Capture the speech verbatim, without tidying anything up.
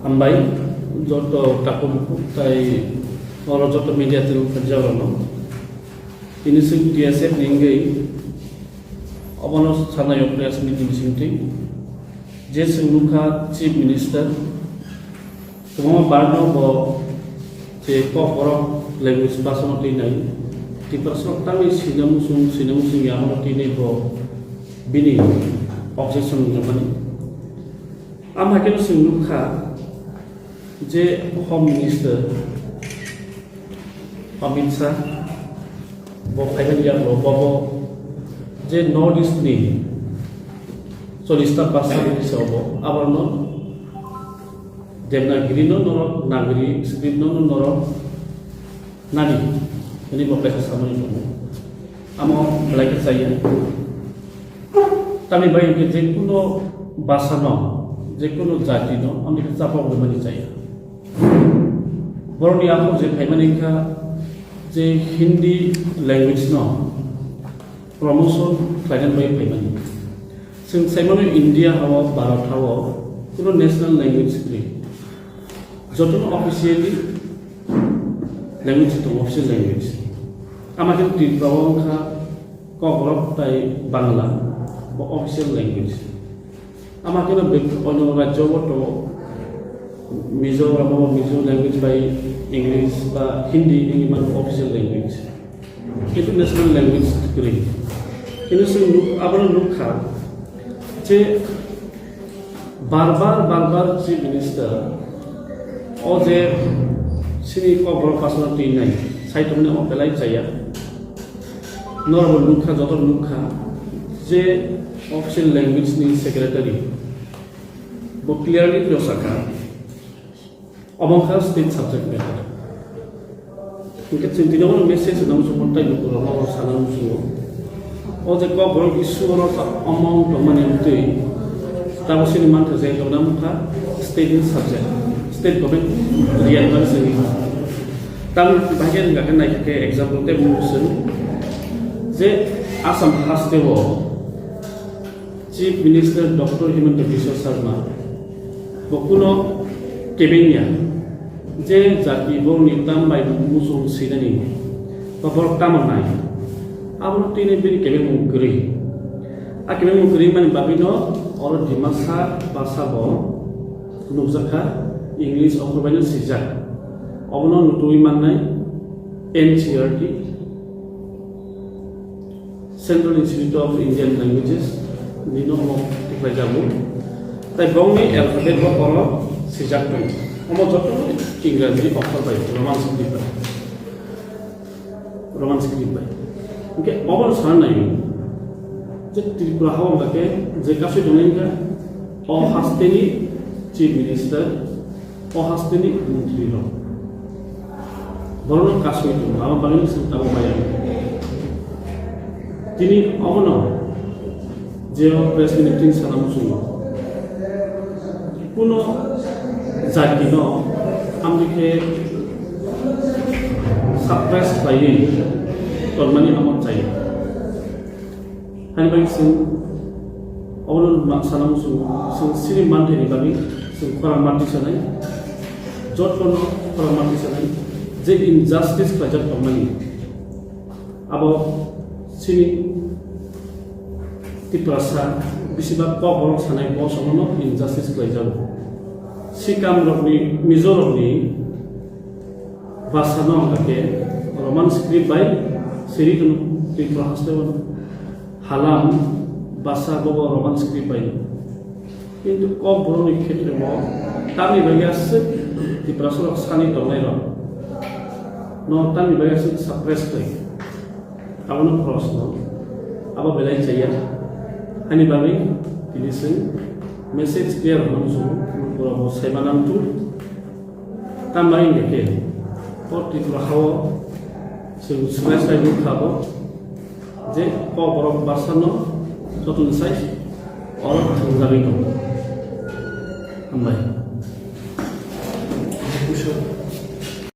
Hambai, joto takhuk bukhuk tai oro joto media tei nukharjak rokno. Tini chwng T S F ni wngwi obono sanai o press meeting singtwi je chwng nukha Chief Minister kwbangma barno bo je Kokborok language bwsano twi nai Tiprasarok tangwi sina muchung sina muchung ya abono twi nai bo bini objection wngjak mani. Ama khe chwng nukha je Home Minister Amit Shah bo phaimani yago bobo je North East ni chollish ta basa ni sabo abono Devanagiri no norok Nagari script no norok nadi hwnwi bo kaisa samani tongo. Amo belai khe chaya. Tamni bai hwnkhe je kuno basa no, je kuno jati no, amni khe chapa wnwi mani chaya. Borokni yaphang je phaimani wngkha je Hindi language no promotion khlainani bai phaimani. Chwng saimano India hao, Bharat hao, kuno national language kwrwi. Jotono officially language tongo, official language. Ama khe Tripura o wngkha Kokborok tai Bangla, bo official language. Ama khe bek-, onyo rajyo o tongo, Mizoram o Mizo language bai English ba Hindi wngwi mano official language. Kintu national language kwrwi. Kintu chwng nuk-, abono nukha je bar bar, bar bar Chief Minister o je chini Kokborok bwsano twi nai, sai tongmani o belai chaya. Norokbo nukha, joto nukha je official language ni secretary bo clearly no sakha. Omo wngkha state subject matter. Hingke chwng tini omo message rwna muchungo tei lukurokno omo sana muchungo. O je Kokborok issue oro ta-, omong tongmani amtwi tamo sini mantha je tongna wngkha state ni subject, state government riyani bagwi chwngwi. Tamo bahai khe wngkha khe naikhe khe example tei mung chwng je Assam haste o Chief Minister Doctor Himanta Biswa Sarma bo kuno kebengya je jati borokni tam bai muchung swinani ba borok tamo nai abono tini bini kebengmung kwrwi. A kebengmung kwrwi mani bagwino oro Dimasa basa bo nukjakha, English okhor baino swijak. Obono nutugwi mannai N C E R T. Central Institute of Indian Languages nino omo tikhlaijago. Tai bongni alphabet bo oro swijak tongo. Omo joto Ingraji okhor bai, Roman script bai. Roman script bai. Hingke obo sana nai je Tripura ha wngkha khe je kasui tongnai wngkha o hasteni Chief Minister, o hasteni montri rok. Borokno kasui tongo, abo bagwino chwng tabuk maya. Tini obono je o press meeting sana muchungo, kuno jatino amni khe suppress khlaiwi tongmani amo chaya. Hani bai chwng obono ma-, sana muchungo, chwng sini manthai ni bagwi chwng khorang ma tisanai, jotono khorang ma tisanai, je injustice khlaijak tongmani, abo sini Tiprasa bisi ba Kokborok sanai bo somono injustice khlaijago. Sikam rokni, Mizo rokni basa no hwnkha khe Roman script bai siri tong Tripura haste o halam basa bobo Roman script bai. Kintu Kokborok ni khetre bo tamni bagwi aswk Tiprasa rok sani tongnai rok no tamni bagwi aswk suppress khlai. Abono proshno abo belai chaya. Hani bagwi tini chwng message clear hwnwi chwng borok bo sai manang tu. Tambai hingke khe, o Tripura hao chwng swlai swlai nukha bo je Kokborok bwsano jotono sai oro thwngjagwi tongo. Hambai.